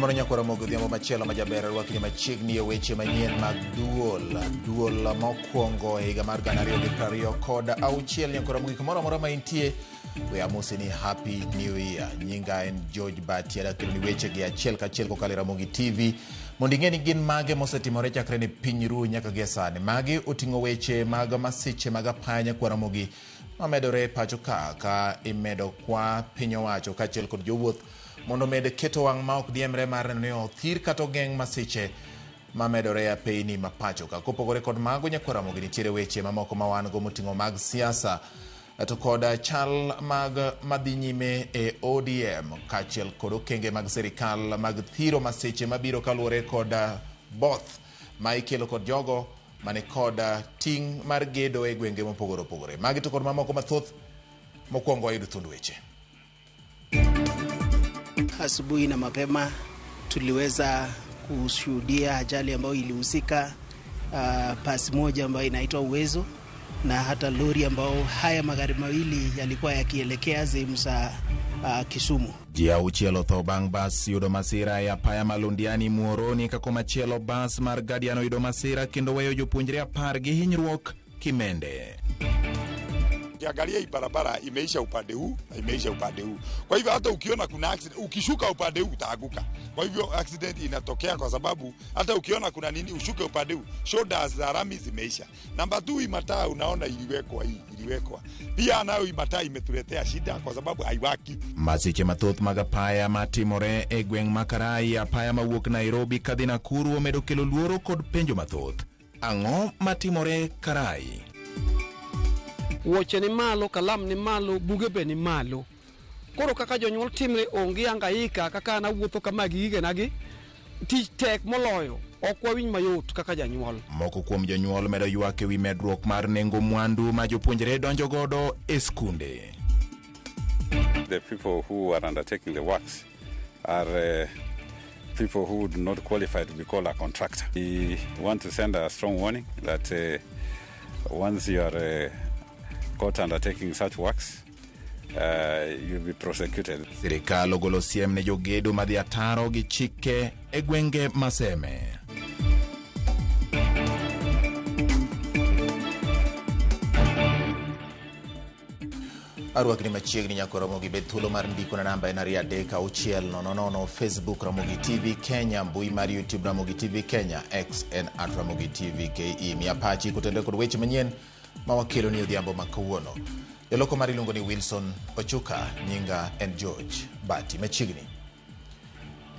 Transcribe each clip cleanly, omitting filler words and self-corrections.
Erokamano nyakwar Ramogi odhiambo machielo ma jaber arwakni machiegni e weche manyien mag duol. Duol mokwongo e higa mar 2026 nyakwar Ramogi kamoro amora ma intie we amosi ni Happy New Year. Nyinga en George Bati adakeloni weche gi achiel kachiel kokalo e Ramogi TV mondo ing'e ni gin mage mosetimore chakre ne piny ru nyaka gie sani. Magi oting'o weche mag masiche mag apaya nyakwar Ramogi mamedore e pacho ka ka imedo kwa piny owacho kaachiel kod jowuoth mondo omed keto wang' ma ok diemre mar neno ni othir kata ogeng' masiche mamedore e apeyni ma pacho ka. Kopogore kod mago, nyakwar Ramogi nitiere weche mamoko ma wan go moting'o mag siasa to kod chal mag madhi nyime e ODM kaachiel kod okenge mag sirikal mag thiro masiche mabiro kaluwore kod both ma ikelo kod jogo mane kod ting' mar gedo e gwenge mopogore opogore. Magi to kod mamoko mathoth, mokwongo wayudo thuond weche. Asubuhi na mapema tuliweza kushuhudia ajali ambayo ilihusika pasi moja ambayo inaitwa Uwezo na hata lori ambao haya magari mawili yalikuwa yakielekea sehemu za Kisumu. Ji auchiel otho bang' bas yudo masira e apaya ma Londiani Muhoroni ka komachielo bas mar Guardian oyudo masira kendo weyo jopuonjre 10 gi hinyruok Kimende. Ukiangalia hii barabara imeisha upande huu na imeisha upande huu. Kwa hivyo hata ukiona kuna accident, ukishuka upande huu utaanguka. Kwa hivyo accident inatokea kwa sababu hata ukiona kuna nini ushuke upande huu, shoulders za lami zimeisha. Namba 2, hii mataa unaona iliwekwa hii, iliwekwa. Pia nayo hii mataa imetuletea shida kwa sababu haiwaki. Masiche mathoth mag apaya matimore e gweng' ma Karai, apaya mawuok Nairobi kadhi Nakuru omedo kelo luoro kod penjo mathoth. Ang'o matimore Karai? Wuoche ni malo, kalam ni malo, buge be ni malo. Koro kaka jonyuol timre onge hangaika kaka an awuotho kama gi gigenagi, tich tek moloyo, ok wawinj mayot kaka janyuol. Moko kuom jonyuol medo ywak ewi medruok mar nengo mwandu ma jopuonjre donjo godo e skunde. The people who are undertaking the works are people who do not qualify to be called a contractor. We want to send a strong warning that once you are caught undertaking such works, you'll be prosecuted. Sirikal ogolo siem ne jogedo madhi ataro gi chike e gwenge Maseme. Arwakni machiegni nyako Ramogi bed thuolo mar ndiko na namba en 23600 Facebook Ramogi TV Kenya, mbui mar YouTube Ramogi TV Kenya, X en at Ramogi TV KE. Miya pachi kotenore kod weche manyien ma wakelo ni odhiambo ma kawuono. Jaloko mar iluongo ni Wilson Ochuka, nyinga en George Bati. Machiegni.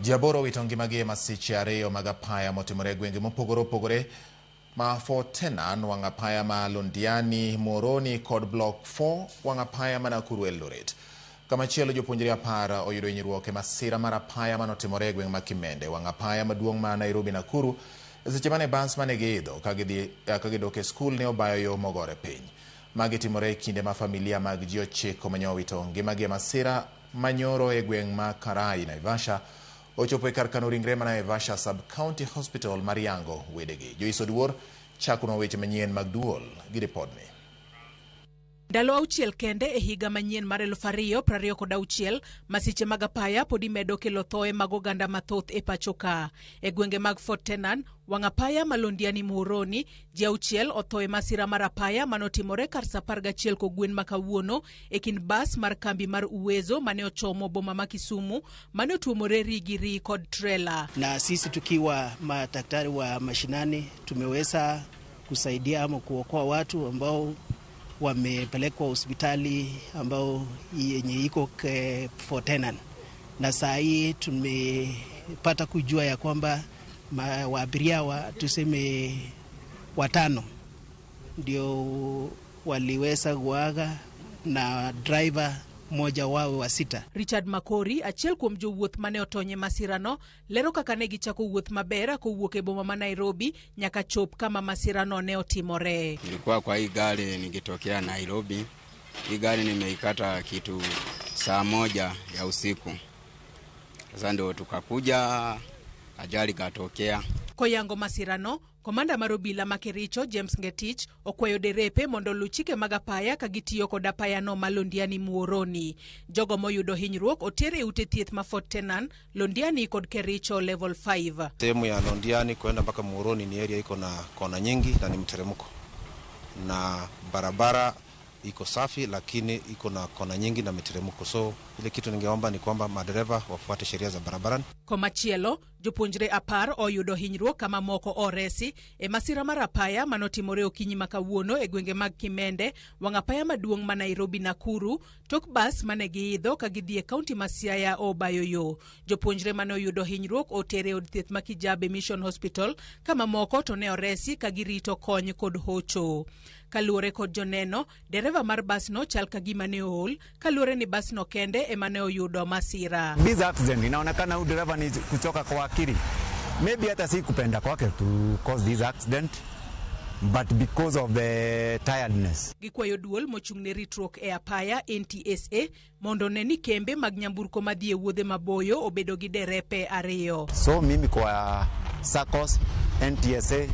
Ji 8 owito ngimagi e masiche 2 mag apaya motimore e gwenge mopogore opogore ma Fort Tenan, wang' apaya ma Londiani, Muhoroni kod Block 4 wang' apaya ma Nakuru Eldoret. Kamachielo jopuonjre 10 oyudo hinyruok e masira mar apaya manotimore e gweng' ma Kimende, wang' apaya maduong' ma Nairobi Nakuru, e seche mane bas mane giidho ka gidok e skul ne obayo yo mogore piny. Magi timore e kinde ma familia mag ji 9 mane owito ngimagi e masira manyoro e gweng' ma Karai, Naivasha, ochopo e kar kano ringre ma Naivasha Sub-County Hospital mar yango wedegi. Joyce Oduor chakonwa weche manyien mag duol gi ripodni. Ndalo 6 kende e higa manyien mar 2026, masiche mag apaya pod imedo kelo thoe mag oganda mathoth e pacho ka. E gwenge mag Fort Tenan, wang' apaya ma Londiani Muhoroni, ji 6 otho e masira mar apaya manotimore kar saa 11 kogwen ma kawuono e kind bas mar kambi mar Uwezo mane ochomo boma ma Kisumu mane otuomore ri gi ri kod trela. Na sisi tukiwa madaktari wa mashinani tumeweza kusaidia ama kuokoa watu ambao wamepelekwa hospitali ambao yenye iko Fort Tenan, na saa hii tumepata kujua ya kwamba waabiria wa tuseme 5 ndio waliweza kuaga na driver mmoja wao wa 6. Richard Makori, achiel kuom jowuoth mane otony e masirano, lero kaka ne gichako wuoth maber kowuok e boma ma Nairobi nyaka chop kama masirano ne otimore. Nilikuwa kwa hii gari nikitokea Nairobi. Hii gari nimeikata kitu saa 1 ya usiku. Sasa ndio tukakuja ajali katokea. Koyango masirano, komanda mar obila ma Kericho James Ngetich okwayo derepe mondo oluw chike mag apaya ka gitiyo kod apayano ma Londiani Muhoroni. Jogo moyudo hinyruok oter e ute thieth ma Fort Tenan, Londiani kod Kericho Level 5. Sehemu ya Londiani kwenda mpaka Muhoroni ni area iko na kona nyingi na ni mteremko, na barabara iko safi lakini iko na kona nyingi na miteremko, so ile kitu ningeomba ni kwamba madereva wafuate sheria za barabarani. Komachielo, jopuonjre 10 oyudo hinyruok kama moko oresi e masira mar apaya manotimore okinyi ma kawuono e gwenge mag Kimende, wang' apaya maduong' ma Nairobi Nakuru, tok bas mane giidho ka gidhi e kaunti ma Siaya obayo yo. Jopuonjre mane oyudo hinyruok otere e od thieth ma Kijabe Mission Hospital, kama moko to ne oresi ka girito kony kod hocho. Kaluwore kod joneno, dereva mar basno chal ka gima ne ool, kaluwore ni basno kende ema ne oyudo masira. This accident inaonekana huyu dereva ni kuchoka kwa akili. Maybe hata si kupenda kwake to cause this accident, but because of the tiredness. Gikwayo duol mochung' ne ritruok e apaya NTSA mondo ne ni kembe mag nyamburko madhi e wuodhe maboyo obedo gi derepe 2. So mimi kwa SACCOS, NTSA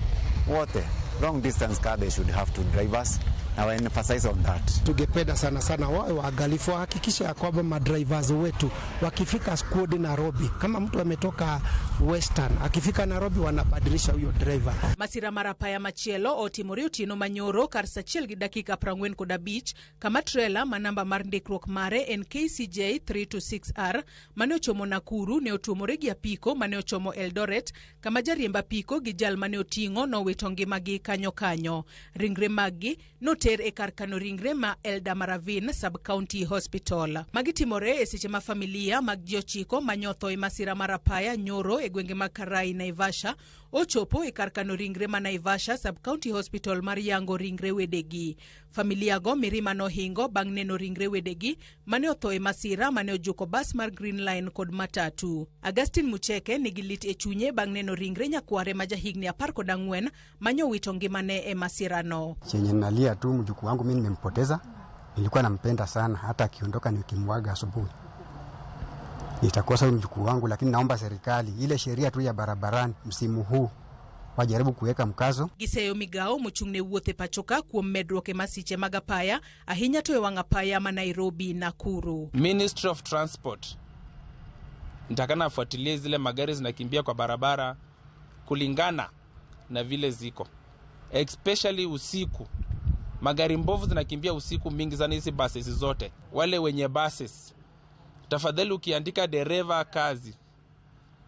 wote long distance car they should have to drivers. Now I emphasize on that. Tungependa sana sana wawe waangalifu, wahakikishe ya kwamba madrivers wetu wakifika squad Nairobi, kama mtu ametoka Western akifika Nairobi wanabadilisha huyo driver. Masira mar apaya machielo otimore otieno manyoro kar saa 1:45 kama trela ma namba mar ndikruok mare en KCJ 326R mane ochomo Nakuru ne otuomore gi apiko mane ochomo Eldoret, kama jariemb apiko gi jal mane oting'o nowito ngimagi kanyo kanyo. Ringre maggi noter e kar kano ringre ma Eldama Ravine Sub-County Hospital. Magi timore e seche ma familia mag ji 9 manyotho e masira mar apaya nyoro e gwenge mag Karai, Naivasha ochopo e kar kano ringre ma Naivasha Sub-County Hospital mar yango ringre wedegi. Familia go mirima nohingo bang' neno ringre wedegi mane otho e masira mane ojuko bas mar Green Line kod matatu. Augustine Mucheke nigi lit e chunye bang' neno ringre nyakware ma jahigni 14 manyowito ngimane e masirano. Chenye nalia tu mjukuu wangu mimi nimempoteza, nilikuwa nampenda sana, hata akiondoka nikimwaga asubuhi nitakosa mjukuu wangu, lakini naomba serikali ile sheria tu ya barabarani msimu huu wajaribu kuweka mkazo. Giseyo migao mochung' ne wuoth e pachoka kuom medruok e masiche mag apaya, ahinya to e wang' apaya ma Nairobi Nakuru. Ministry of Transport nitakana afuatilie zile magari zinakimbia kwa barabara kulingana na vile ziko, especially usiku. Magari mbovu zinakimbia usiku mingi sana, hizi buses zote. Wale wenye buses, tafadhali ukiandika dereva kazi,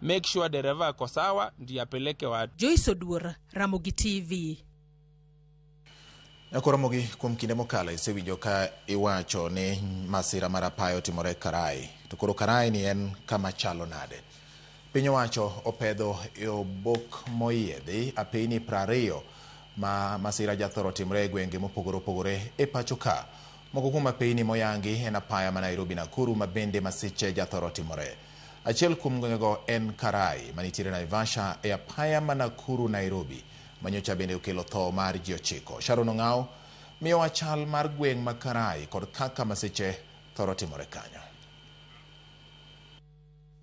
make sure dereva ako sawa ndiye apeleke watu. Joyce Oduor, Ramogi TV. Ramogi, kuom kinde mokalo isewinjo ka iwacho ni masira mar apaya otimore Karai. To koro Karai ni en kama chalo nade? Piny owacho opedho e obok moyiedhi apeyni 20 ma masira jathoro timore e gwenge mopogore opogore e pacho ka. Moko kuom apeyni moyangi en apaya ma Nairobi Nakuru ma bende masiche jathoro timore. Achiel kuom gwengego en Karai manitiere Naivasha e apaya ma Nakuru Nairobi manyocha bende okelo tho mar ji 9. Sharon Ong'ao miyowa chal mar gweng' ma Karai kod kaka masiche thoro timore kanyo.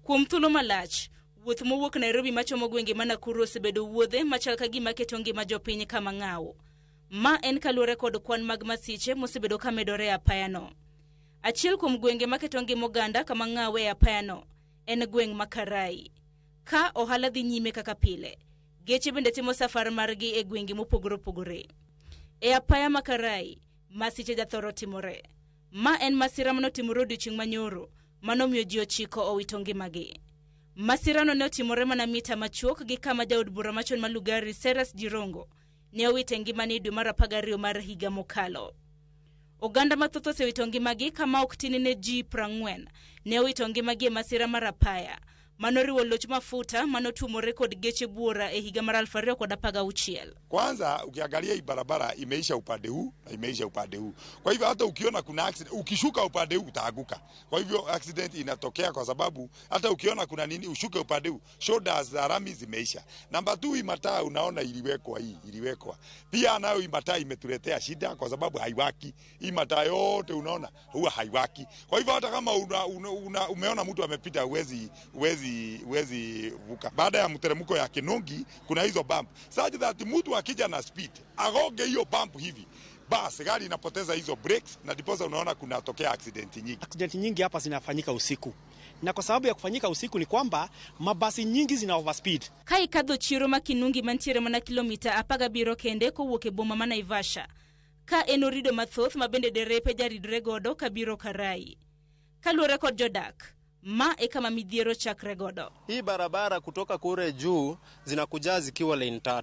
Kuom thuolo malach, wuoth mowuok Nairobi machomo gwenge ma Nakuru osebedo wuodhe machal ka gima keto ngima jopiny kama ng'awo. Ma en kaluwore kod kwan mag masiche mosebedo ka medore e apayano. Achiel kuom gwenge maketo ngima oganda kama ng'awo e apayano en gweng' ma Karai. Ka ohala dhi nyime kaka pile, geche bende timo safar margi e gwenge mopogore opogore. E apaya ma Karai, masiche jathoro timore. Ma en masira manotimore odiochieng' manyoro manomiyo ji 9 owito ngimagi. Masirano ne otimore mana mita machuok gi kama jaod bura machon ma Lugari Seras Jirongo ne owite ngimane dwe mar 12 mar higa mokalo. Oganda mathoth osewito ngimagi kama ok tin ne ji 40 ne owito ngimagi e masira mar apaya manoriwo loch mafuta manotumore kod geche buora e higa mar 2016. Kwanza ukiangalia hii barabara imeisha upande huu na imeisha upande huu. Kwa hivyo hata ukiona kuna accident, ukishuka upande huu utaanguka. Kwa hivyo accident inatokea kwa sababu hata ukiona kuna nini ushuke upande huu, shoulders za rami zimeisha. Namba 2, hii mataa unaona iliwekwa hii, iliwekwa. Pia nayo hii mataa imetuletea shida kwa sababu haiwaki. Hii mataa yote unaona huwa haiwaki. Kwa hivyo hata kama umeona mtu amepita huwezi huwezi vuka. Baada ya mteremko ya Kinungi kuna hizo bump. Such that mtu akija na speed agonge hiyo bump hivi, bas gari inapoteza hizo brakes na ndiposa unaona kunatokea accident nyingi. Accident nyingi hapa zinafanyika usiku. Na kwa sababu ya kufanyika usiku ni kwamba mabasi nyingi zina overspeed. Ka ikadho chiro ma Kinungi mantiere mana kilomita 17 kende kowuok e boma ma Naivasha. Ka en orido mathoth ma bende derepe jaridre godo kabiro Karai. Kaluwore kod jodak, ma e kama midhiero chakre godo. Hii barabara kutoka kule juu zinakuja zikiwa lane 3.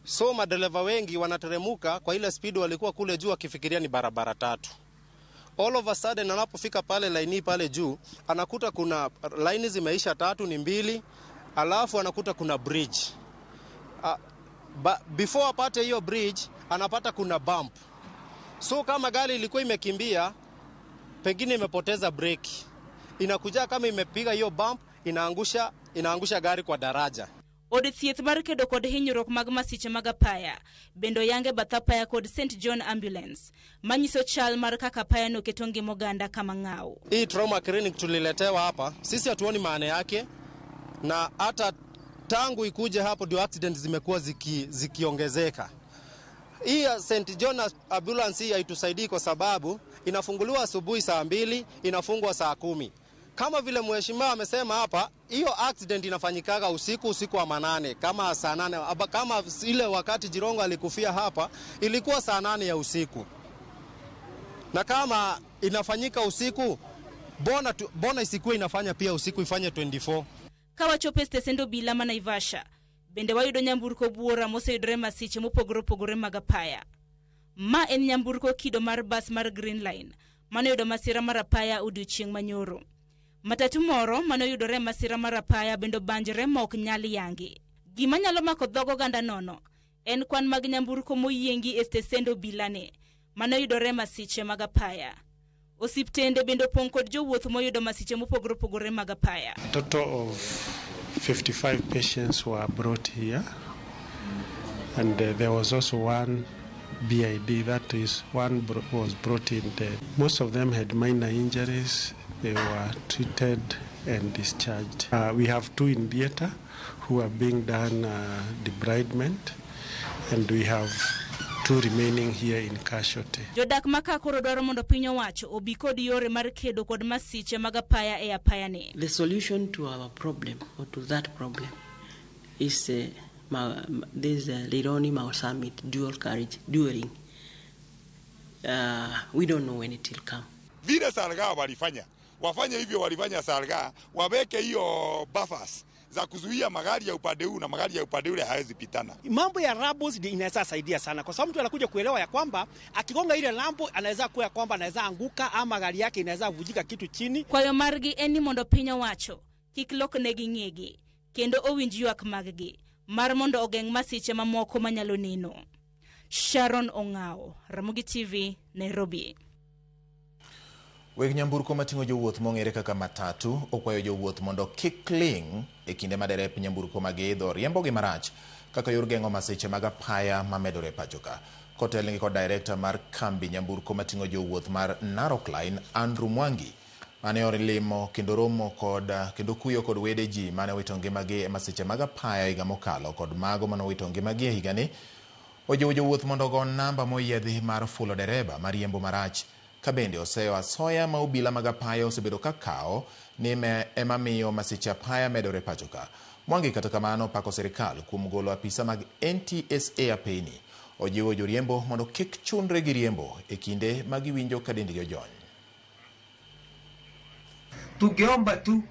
So madereva wengi wanateremuka kwa ile speed walikuwa kule juu wakifikiria ni barabara 3. All of a sudden anapofika pale laini pale juu anakuta kuna laini zimeisha 3 ni 2, alafu anakuta kuna bridge. Before apate hiyo bridge anapata kuna bump. So kama gari ilikuwa imekimbia pengine imepoteza breki, inakuja kama imepiga hiyo bump, inaangusha gari kwa daraja. Od thieth mar kedo kod hinyruok mag masiche mag apaya bende oyange bath apaya kod St John Ambulance manyiso chal mar kaka apaya no keto ngima oganda kama ng'aw. Hii trauma clinic tuliletewa hapa, sisi hatuoni maana yake, na hata tangu ikuje hapo ndio accidents zimekuwa zikiongezeka. Hii St John Ambulance hii haitusaidii kwa sababu inafunguliwa asubuhi saa 2, inafungwa saa 10. Kama vile mheshimiwa amesema hapa, hiyo accident inafanyikaga usiku wa manane, kama saa 8, kama ile wakati Jirongo alikufia hapa ilikuwa saa 8 ya usiku. Na kama inafanyika usiku, bona isikuwe inafanya pia usiku, ifanye 24. Kawachopo e stesend obila ma Naivasha, bende wayudo nyamburko buora moseyudore masiche mopogore opogore mag apaya. Ma en nyamburko kido mar bas mar Green Line manoyudo masira mar apaya odiochieng' manyoro. Matatu moro manoyudore masira mar apaya bende obanjore ma ok nyal yangi. Gima nyalo mako dhog oganda nono en kwan mag nyamburko moyiengi e stesend obilane manoyudore masiche mag apaya. Osiptende bende opong' kod jowuoth moyudo masiche mopogore opogore mag apaya. A total of 55 patients were brought here, and there was also one BID, that is, one was brought in dead. Most of them had minor injuries. They were treated and discharged. We have 2 in theater who are being done debridement, and we have 2 remaining here in casualty. Jodak ma koro dwaro mondo piny owacho obi kod yore mar kedo kod masiche mag apaya e apaya ni. The solution to our problem, or to that problem, is this Rironi Mau Summit dual carriage, dueling. We don't know when it will come. Vile Salgaa walifanya, wafanye hivyo walifanya Salgaa, waweke hiyo buffers za kuzuia magari ya upande huu na magari ya upande ule hawezi pitana. Mambo ya rabos inaweza saidia sana kwa sababu mtu anakuja kuelewa ya kwamba akigonga ile lambo anaweza kuwa kwamba anaweza anguka ama gari yake inaweza vujika kitu chini. Kwayo margi en ni mondo piny owacho kik lok negi ng'egi kendo owinj ywak maggi mar mondo ogeng' masiche mamoko manyalo neno. Sharon Ong'ao, Ramogi TV, Nairobi. Weg nyamburko mating'o jowuoth mong'ere kaka matatu okwayo jowuoth mondo kik ling' e kinde ma derep nyamburko magiidho riembogi marach kaka yor geng'o masiche mag apaya mamedore pacho ka. Kotelnegi kod director mar kambi nyamburko mating'o jowuoth mar Narok Line, Andrew Mwangi, mane olimo kendo romo kod kendo kuyo kod wede ji mane owito ngimagi e masiche mag apaya higa mokalo kod mago mane owito ngimagi e higani, ojiwo jowuoth mondo ogo namba moyiedhi mar fulo dereba mariembo marach. Ka bende oseyo asoya ma obila mag apaya osebedo ka kawo ni ema miyo masiche apaya medore pacho ka. Mwangi kata kamano pako sirikal kuom golo apisa mag NTSA apeni. Ojiwo joriembo mondo kik chunre gi riembo e kinde ma giwinjo ka dendgi ojony. Tungeomba tu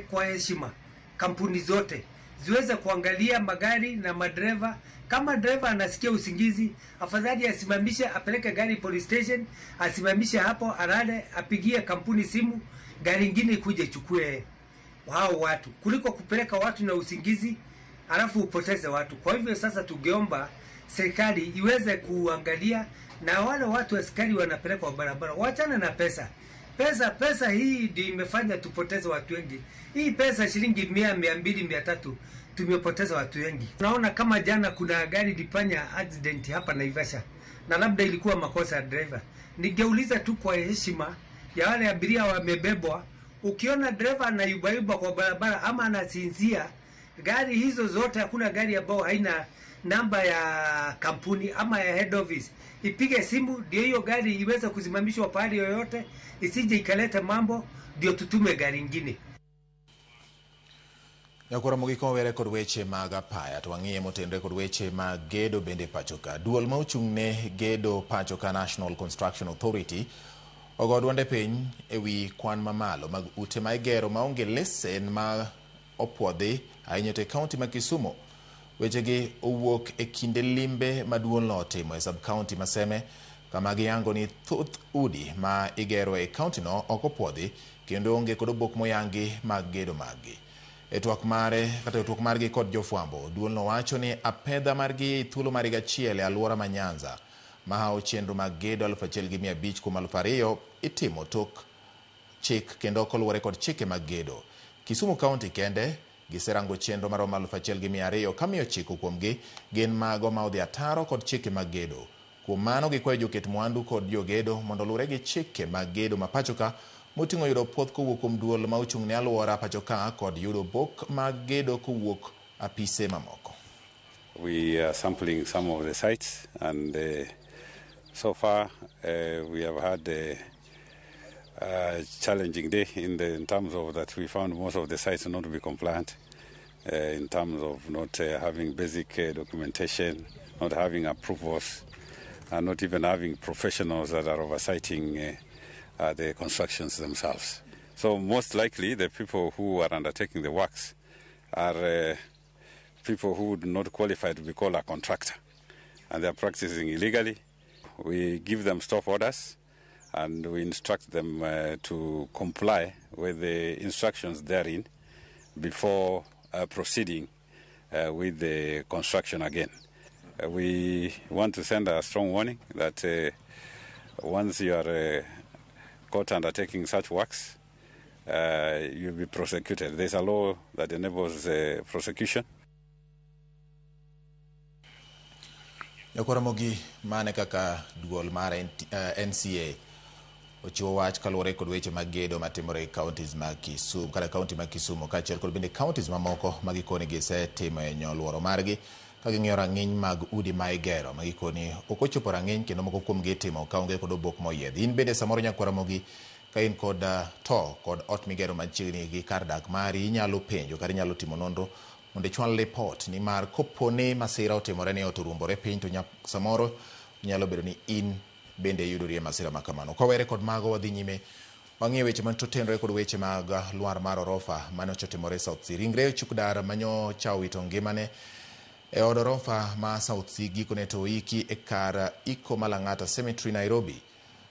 kwa heshima kampuni zote ziweze kuangalia magari na madereva. Kama dereva anasikia usingizi, afadhali asimamishe, apeleke gari police station, asimamishe hapo, alale, apigie kampuni simu, gari ingine ikuje ichukue hao watu, kuliko kupeleka watu na usingizi alafu upoteze watu. Kwa hivyo sasa tungeomba serikali iweze kuangalia, na wale watu askari wanapelekwa barabara, waachane na pesa. Pesa hii ndio imefanya tupoteze watu wengi. Hii pesa shilingi 100, 200, 300 tumepoteza watu wengi. Naona kama jana kuna gari ilifanya accident hapa Naivasha, na labda ilikuwa makosa ya driver. Ningeuliza tu kwa heshima ya wale abiria wamebebwa, Ukiona dereva anayubayuba kwa barabara ama anasinzia, gari hizo zote, hakuna gari ambayo haina namba ya kampuni ama ya head office. Ipige simu ndio hiyo gari iweze kusimamishwa pahali yoyote, isije ikaleta mambo, ndio tutume gari ingine. Nyakoro mogik wawere kod weche mag apaya to wang'iye motenre kod weche mag gedo bende pacho ka. Duol ma ochung' ne gedo pacho ka National Construction Authority ogo duonde piny ewi kwan mamalo mag ute ma igero maonge lesen ma opuodhi ahinya to e kaunti ma Kisumu. Wechegi owuok e kinde limbe ma duolno otimo e sub-county ma Seme, kama giyango ni thoth udi ma igero e kauntino ok opuodhi kendo onge kod obok moyangi mag gedo maggi. E twak mare kata e twak margi kod jofwambo, duolno wacho ni apedha margi e thuolo mar higa achiel e alwora ma Nyanza mahawo chenro mag gedo 1500 kuom 2000 itimo tok chik kendo koluwore kod chike mag gedo. Kisumu County kende giserango chenro maromo 1200 ka 900 kuomgi gin mago ma odhi ataro kod chike mag gedo. Kuom mano gikwayo joket mwandu kod jogedo mondo oluwre gi chike mag gedo ma pacho ka moting'o yudo puoth kowuok kuom duol ma ochung' ne alwora pacho ka kod yudo bok mag gedo kowuok apise mamoko. We are sampling some of the sites and so far we have had a challenging day in terms of that we found most of the sites not to be compliant in terms of not having basic documentation, not having approvals, and not even having professionals that are oversighting the constructions themselves. So most likely the people who are undertaking the works are people who do not qualify to be called a contractor, and they are practicing illegally. We give them stop orders and we instruct them to comply with the instructions therein before proceeding with the construction again. We want to send a strong warning that once you are caught undertaking such works, you'll be prosecuted. There's a law that enables prosecution. Nyakoromogi mane kaka duol mar NCA ochiwo wach kaluwore kod weche mag gedo matimore e counties mag Kisumu kata county mag Kisumu kaachiel kod bende counties mamoko ma gikoni gisetimo e nyoluoro margi ka ging'iyo rang'iny mag udi ma igero ma gikoni ok ochopo rang'iny kendo moko kuomgi itimo kaonge kod obok moyiedhi. In bende samoro Nyakoromogi ka in kod to kod ot migero machiegni gi kar dak mari inyalo penjo kata inyalo timo nonro mondo ichwal ripot ni mar kopo ni masira otimore ni ot oruombore piny to samoro nyalo bedo ni in bende iyudori e masira ma kamano. Kowere kod mago wadhi nyime wang'iyo weche manotenore kod weche mag lwar mar orofa mane ochotimore South Sea. Ringre chukdar manyocha owito ngimane e od orofa ma South Sea gikone to oiki e kar iko ma Lang'ata Cemetery Nairobi.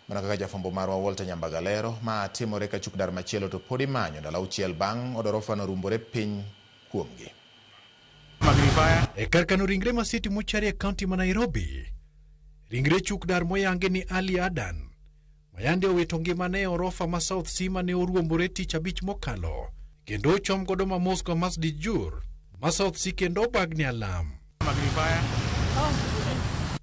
Mana kaka jafwambo marwa Walter Nyambaga lero, ma timore ka chukdar machielo to pod imanyo ndalo auchiel bang' od orofa noruombore piny kuomgi. E kar kano ringre ma City Mortuary e kaunti ma Nairobi, ringre chukdar moyangi ni Ali Adan, mayande owito ngimane e orofa ma South Sea mane oruombore tich abich mokalo, kendo ochom godo ma Moscow Masjid Jur ma South Sea kendo obagni alam.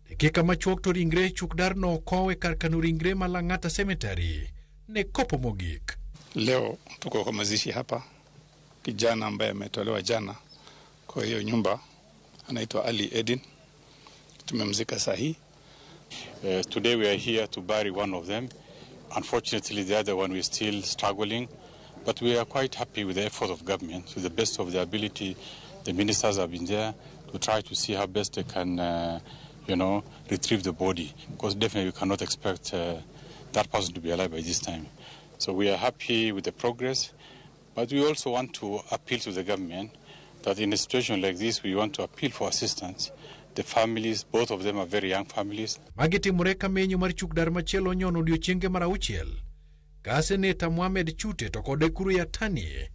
Dakika machuok to ringre chukdarno okow e kar kano ringre ma Lang'ata Cemetery ne kopo mogik. Leo tuko kwa mazishi hapa, kijana ambaye ametolewa jana kwa hiyo nyumba anaitwa Ali Edin, tumemzika sahi. Today we are here to bury one of them. Unfortunately, the other one we are still struggling, but we are quite happy with the effort of government. To the best of their ability, the ministers have been there to try to see how best they can, retrieve the body, because definitely we cannot expect that person to be alive by this time. So we are happy with the progress, but we also want to appeal to the government that in a situation like this, we want to appeal for assistance. The families, both of them are very young families. Magi timore ka menyo mar chukdar machielo nyono odiochienge mar auchiel ka seneta Mohamed Chute to kod Ekuru Yatani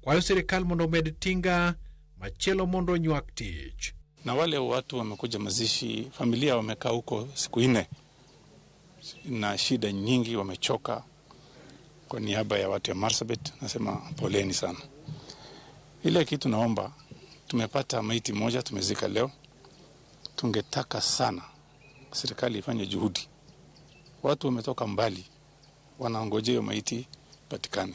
kwayo sirikal mondo omed tinga machielo mondo onywak tich. Na wale watu wamekuja mazishi, familia wamekaa huko siku 4 na shida nyingi, wamechoka. Kwa niaba ya watu ya Marsabit nasema poleni sana. Ile kitu naomba, tumepata maiti moja tumezika leo. Tungetaka sana serikali ifanye juhudi. Watu wametoka mbali, wanaongojea maiti patikane.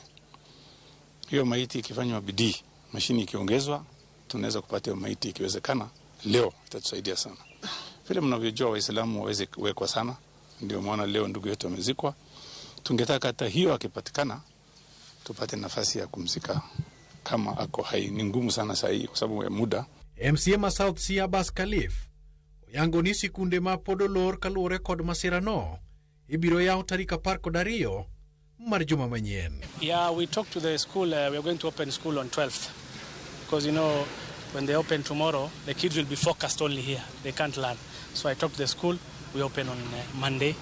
Hiyo maiti ikifanywa bidii, mashini ikiongezwa, tunaweza kupata hiyo maiti ikiwezekana leo, itatusaidia sana. Vile mnavyojua Waislamu waweze kuwekwa sana, ndio maana leo ndugu yetu amezikwa. Tungetaka hata hiyo akipatikana tupate nafasi ya kumzika kama ako hai. Ni ngumu sana saa hii kwa sababu ya muda. MCA ma South Sea Abbas Khalif oyango ni sikunde ma pod olor kaluwore kod masirano ibiro yaw tarik 12 mar juma manyien. Yeah, we talked to the school. We are going to open school on 12th because, you know, when they open tomorrow, the kids will be focused only here. They can't learn. So I talked to the school. We open on Monday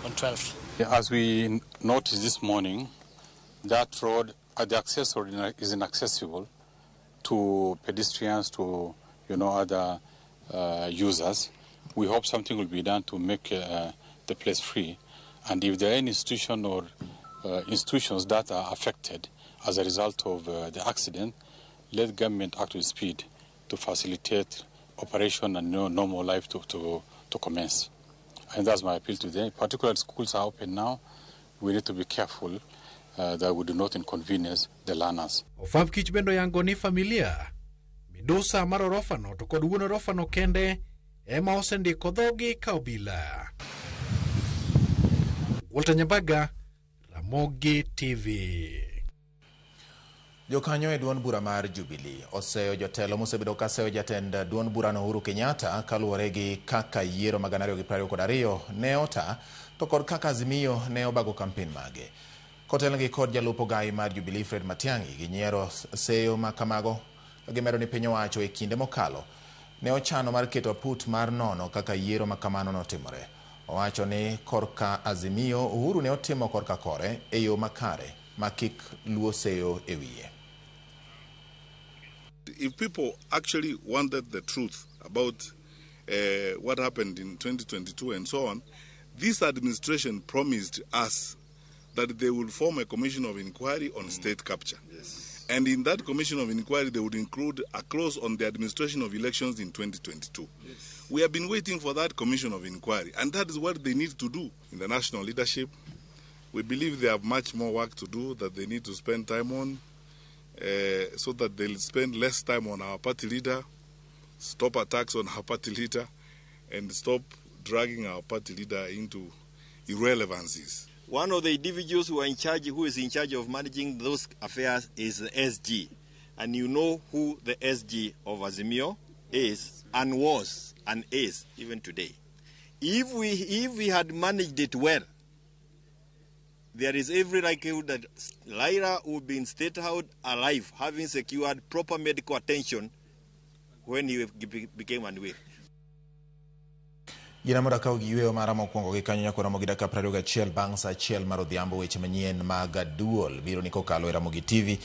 on 12th. As we noticed this morning, that road, the access road is inaccessible to pedestrians, to other users. We hope something will be done to make the place free. And if there are any institution or institutions that are affected as a result of the accident, let government act with speed to facilitate operation and normal life to commence. And that's my appeal today. Particularly schools are open now. We need to be careful that we do not inconvenience the learners. Ofwamb kich bende oyango ni familia midusa mar orofano to kod wuon orofano kende ema osendiko dhogi ka obila. Walter Nyambaga, Ramogi TV. Jokanyo e duond bura mar Jubilee oseyo jotelo mosebedo ka seyo jatend duond burano Uhuru Kenyatta kaluwore gi kaka yiero mag 2022 ne ota to kod kaka Azimio ne obago kampen mage. Kotelnegi kod jalup ogai mar Jubilee Fred Matiang'i ginyiero seyo ma kamago ka gimedo ni piny owacho e kinde mokalo ne ochano mar keto aput mar nono kaka yiero ma kamano notimore. Owacho ni korka Azimio Uhuru ne otimo korka kore e yo makare ma kik luo seyo e wiye. If people actually wanted the truth about what happened in 2022 and so on, this administration promised us that they will form a commission of inquiry on state capture. Yes. And in that commission of inquiry, they would include a clause on the administration of elections in 2022. Yes. We have been waiting for that commission of inquiry, and that is what they need to do. In the national leadership, we believe they have much more work to do that they need to spend time on, so that they'll spend less time on our party leader, stop attacks on our party leader, and stop dragging our party leader into irrelevancies. One of the individuals who are in charge, who is in charge of managing those affairs, is the SG. And you know who the SG of Azimio is and was and is even today. If we had managed it well, there is every likelihood that Raila would be in State House alive, having secured proper medical attention when he became unwell. Gina mondo akaw gi yweyo mara mokwongo gi kanyo nyaka Ramogi dakika 21 bang' sa 1 mar odhiambo. Weche manyien mag duol biro ni kokalo e Ramogi TV.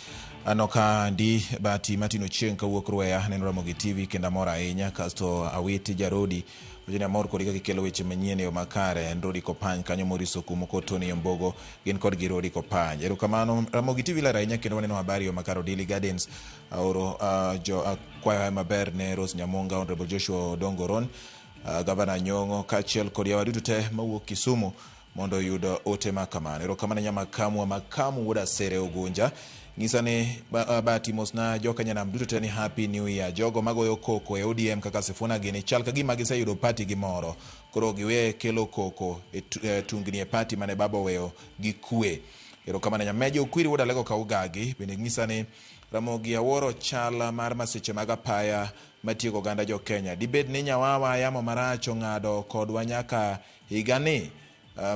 Aneno ka ndi Bati Martin Ochieng' kawuok Rweya neno Ramogi TV kendo amor ahinya. Kasto Awiti Jarodi wacho ni amor kodi kaka ikelo weche manyien e yo makare. En Rodi Kopany kanyo, Maurice Okumu kod Tony Ombogo gin kod gi Rodi Kopany. Erokamano. Ramogi TV ler ahinya kendo waneno habari e yo makare. Odili Gardens aoro kwayo maber ne Rose Nyamunga, Honorable Joshua Odongo Ron, Gavana Nyong'o kaachiel kod yawa duto te mawuok Kisumu mondo oyud ote ma kamano. Erokamano nyamakamu wa makamu wuod Asere Ogunja. Ng'isa ni Bahati mosna joka nyanam duto te ni Happy New Year. Jogo magoyo koko e ODM kaka Sifuna gini chal ka gima giseyudo party gi moro. Koro giwe kelo koko e tungni e party mane baba oweyo gi kwe. Erokamano nyamejo Okwiri wuod Alego Kaugagi bende ng'isa ni Ramogi awuoro chal mar masiche mag apaya matieko oganda jo Kenya. Dibed ni nyawawa yamo marach ong'ado kodwa nyaka higani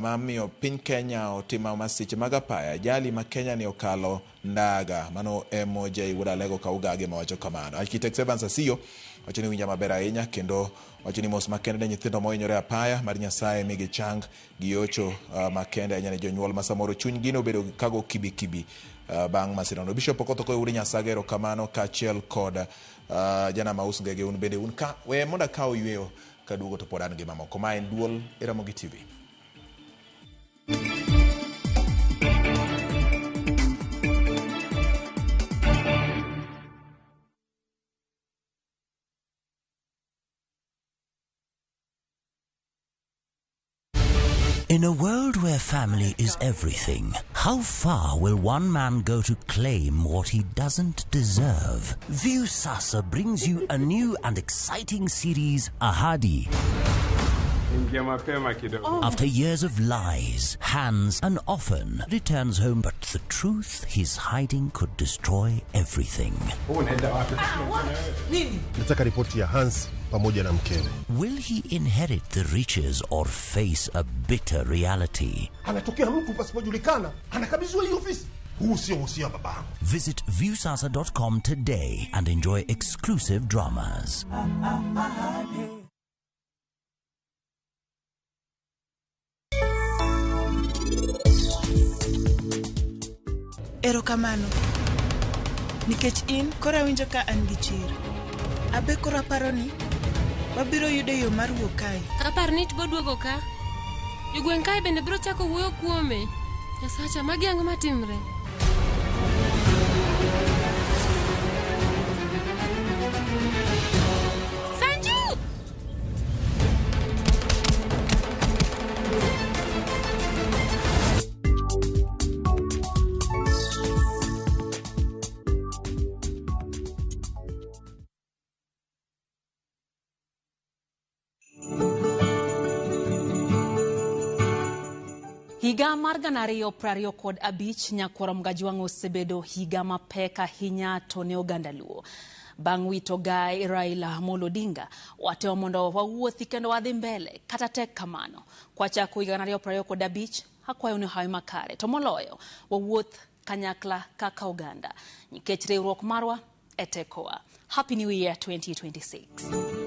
mamiyo piny Kenya otimo masiche mag apaya. Ajali ma Kenya ni okalo ndaga. Mano MOJ wuod Alego Kaugagi mawacho kamano. Architect Evans Asiyo wacho ni winja maber ahinya kendo wacho ni mos makende ne nyithindo mohinyore apaya mar Nyasaye migi chang gi ocho makende ahinya ne jonyuol ma samoro chunygi nobedo kago kibikibi bang' masirano. Bishop Okoth Okoye wuod Nyasaye erokamano kaachiel kod jana Maus Ngege un bende un ka we mondo akaw yweyo kaduogo to pod an gi mamoko. Ma en duol e Ramogi TV. In a world where family is everything, How far will one man go to claim what he doesn't deserve? Viusasa brings you a new and exciting series, Ahadi. Ingia mapema kidogo. After years of lies, Hans and often returns home, but the truth he's hiding could destroy everything. Unaenda wapi? Nini? Nataka ripoti ya Hans pamoja na mkewe. Will he inherit the riches or face a bitter reality? Anatokea mtu pasipojulikana, anakabidhiwa hii ofisi. Huu sio usia wa babangu. Visit viewsasa.com today and enjoy exclusive dramas. Erokamano. Nikech in koro awinjo ka an gi chir. Abe koro aparo ni wabiro yudo yo mar wuok kae. Apar ni bo duogo ka. Jogweng' kae bende biro chako wuoyo kuome. Nyasacha, magi ang'o matimre? Sanju! Higa mar 2025 nyakwar Mgajwang' osebedo higa mapek ahinya to ne oganda Luo. Bang' wito Gai Raila Amolo Odinga, watemo mondo wawuothi kendo wadhi mbele kata tek kamano. Kwachako higa 2025, akwayo ni hawi makare to moloyo wawuoth kanyakla kaka oganda nikech riwruok marwa e tekowa. Happy New Year 2026.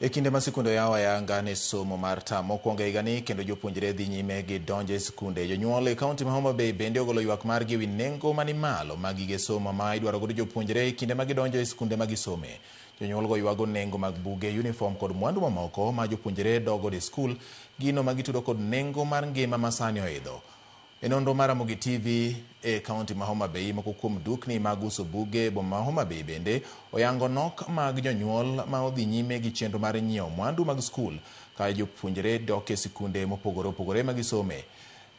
E kinde ma sikunde oyaw ayanga ne somo mar tam mokwongo e higani kendo jopuonjre dhi nyime gi donjo e sikunde. Jonyuol e kaunti ma Homa Bay bende ogolo ywak margi ewi nengo mani malo mag gige somo ma idwaro godo jopuonjre e kinde ma gidonjo e sikunde ma gisome. Jonyuolgo ywago nengo mag buge, uniform kod mwandu mamoko ma jopuonjre dok godo e skul, gino ma gitudo kod nengo mar ngima ma sani oidho. E nonro mar Ramogi TV e kaunti ma Homa Bay, moko kuom dukni mag uso buge e boma ma Homa Bay bende oyango nok mag jonyuol ma odhi nyime gi chenro mar nyiewo mwandu mag skul ka jopuonjre dok e sikunde mopogore opogore ma gisome.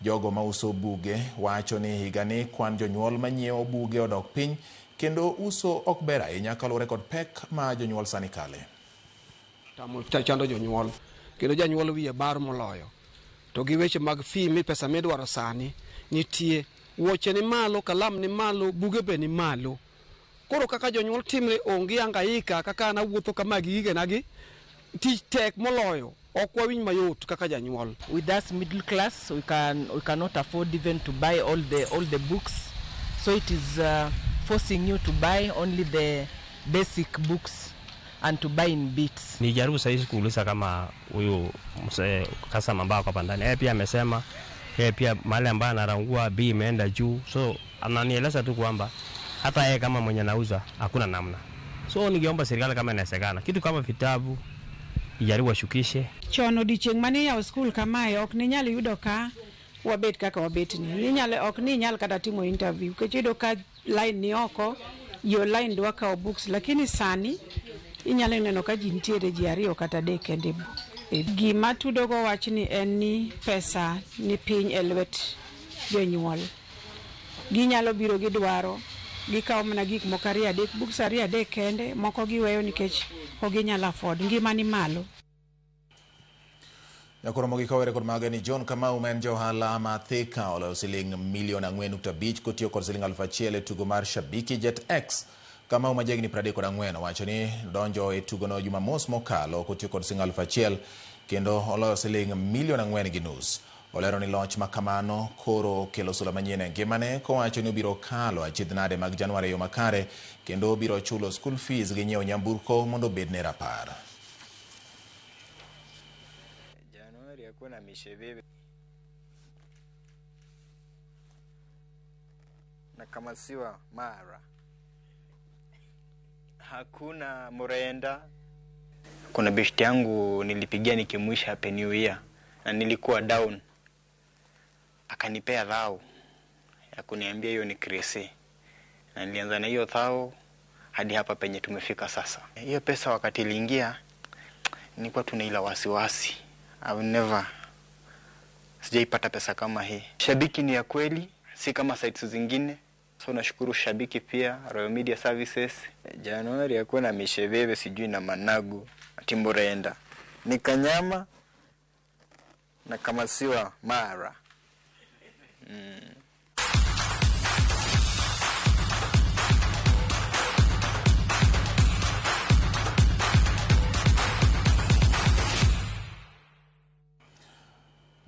Jogo ma uso buge wacho ni higani kwan jonyuol manyiewo buge odok piny kendo uso ok ber ahinya kaluwore kod pek ma jonyuol sani kale. Tamo chando jonyuol kendo janyuol wiye bar moloyo. To gi weche mag fee mi pesa midwaro sani nitie, wuoche ni malo, kalam ni malo, buge be ni malo. Koro kaka jonyuol timre onge hangaika kaka an awuotho kama gi gigenagi, tich tek moloyo, ok wawinj mayot kaka janyuol. With us middle class, we cannot afford even to buy all the books, so it is forcing you to buy only the basic books and to buy in bits. Nijaribu saizi kuuliza kama huyu mzee customer ambaye ako hapa ndani, yeye pia amesema yeye pia mahali ambaye anarangua bei imeenda juu, so ananieleza tu kwamba hata yeye kama mwenye anauza hakuna namna. So ningeomba serikali kama inawezekana kitu kama vitabu ijaribu washukishe. Chon odiochieng' mane iyawo skul kamae ok ninyal yudo ka wabet kaka wabet ni. Ninyal ok ninyal kata timo interview nikech iyudo ka line ni oko, jo line dwa kawo books, lakini sani inyalo neno ka ji nitiere ji ariyo kata adek kende. Gima tudogo wachni en ni pesa ni piny e lwet jonyuol. Ginyalo biro gidwaro, gikawo mana gik moko ariyo adek, books ariyo adek kende, moko giweyo nikech ok ginyal afford. Ngima ni malo. Nyakoro mogik owere kod maga ni John Kamau ma en ja ohala ma Thika oloyo siling milion 4.5 kotiyo kod siling 1000 e tugo mar Shabiki Jet X. Kamau ma jahigni 34 owacho ni donjo e tugono Jumamos mokalo kotiyo kod siling 1000 kendo oloyo siling milion 4.5. Olero ni loch ma kamano koro kelo sula manyien e ngimane kowacho ni obiro kalo achiedh nade mag Januar e yo makare kendo obiro chulo school fees gi nyiewo nyamburko mondo obedne rapar. Januari hakuna mishebebe. Na kama siwa mara hakuna murenda. Kuna beshte yangu nilipigia nikimwisha Happy New Year na nilikuwa down, akanipea dhao ya kuniambia hiyo ni krisi, na nilianza na hiyo thao hadi hapa penye tumefika sasa. Hiyo pesa wakati iliingia nilikuwa tuna ila wasiwasi. I've never sijaipata pesa kama hii. Shabiki ni ya kweli, si kama sites zingine. So nashukuru Shabiki pia, Royal Media Services. Januari yakuwa na mishebebe sijui na managu, timborenda. Ni kanyama na kamasiwa mara.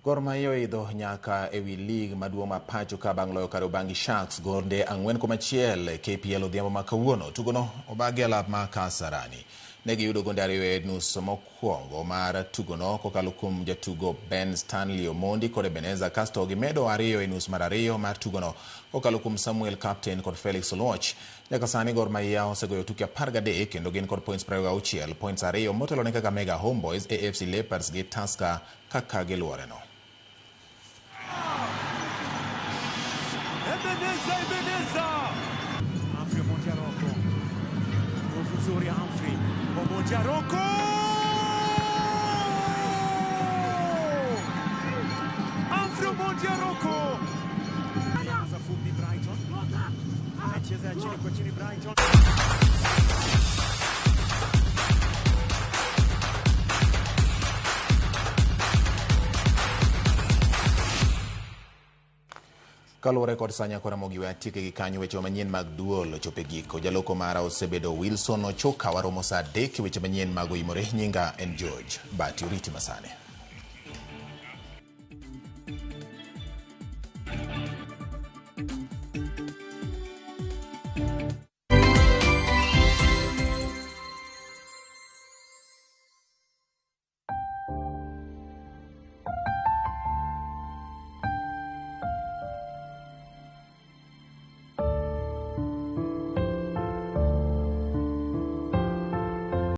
Gor Mahia oidho nyaka ewi lig maduong' ma pacho ka bang' loyo Kariobangi Sharks gonde 4-1 KPL odhiambo ma kawuono. Tugono obagi e alap ma Kasarani. Ne giyudo gonde 2 e nus mokwongo mar tugono kokalo kuom jatugo Ben Stanley Omondi kod Ebeneza, kasto gimedo 2 e nus mar 2 mar tugono kokalo kuom Samuel Captain kod Felix Oluoch. Nyaka sani Gor Mahia osegoyo tuke 13 kendo gin kod points 26, points 2 motelo ne Kakamega Homeboys, AFC Leopards gi Tusker kaka giluoreno. Ebeneza, Ebeneza! Humphrey Omondi Aroko. Nguvu nzuri ya Humphrey. Omondi Aroko! Humphrey Omondi Aroko! Za fupi Brighton. Anacheza chini kwa chini Brighton. Kaluwore kod sa nyako Ramogi we atieke gi kanyo weche manyien mag duol ochopo e giko. Jaloko mara osebedo Wilson Ochoka, waromo saa 3 weche manyien mag oimore. Nyinga en George Bati, oriti masane.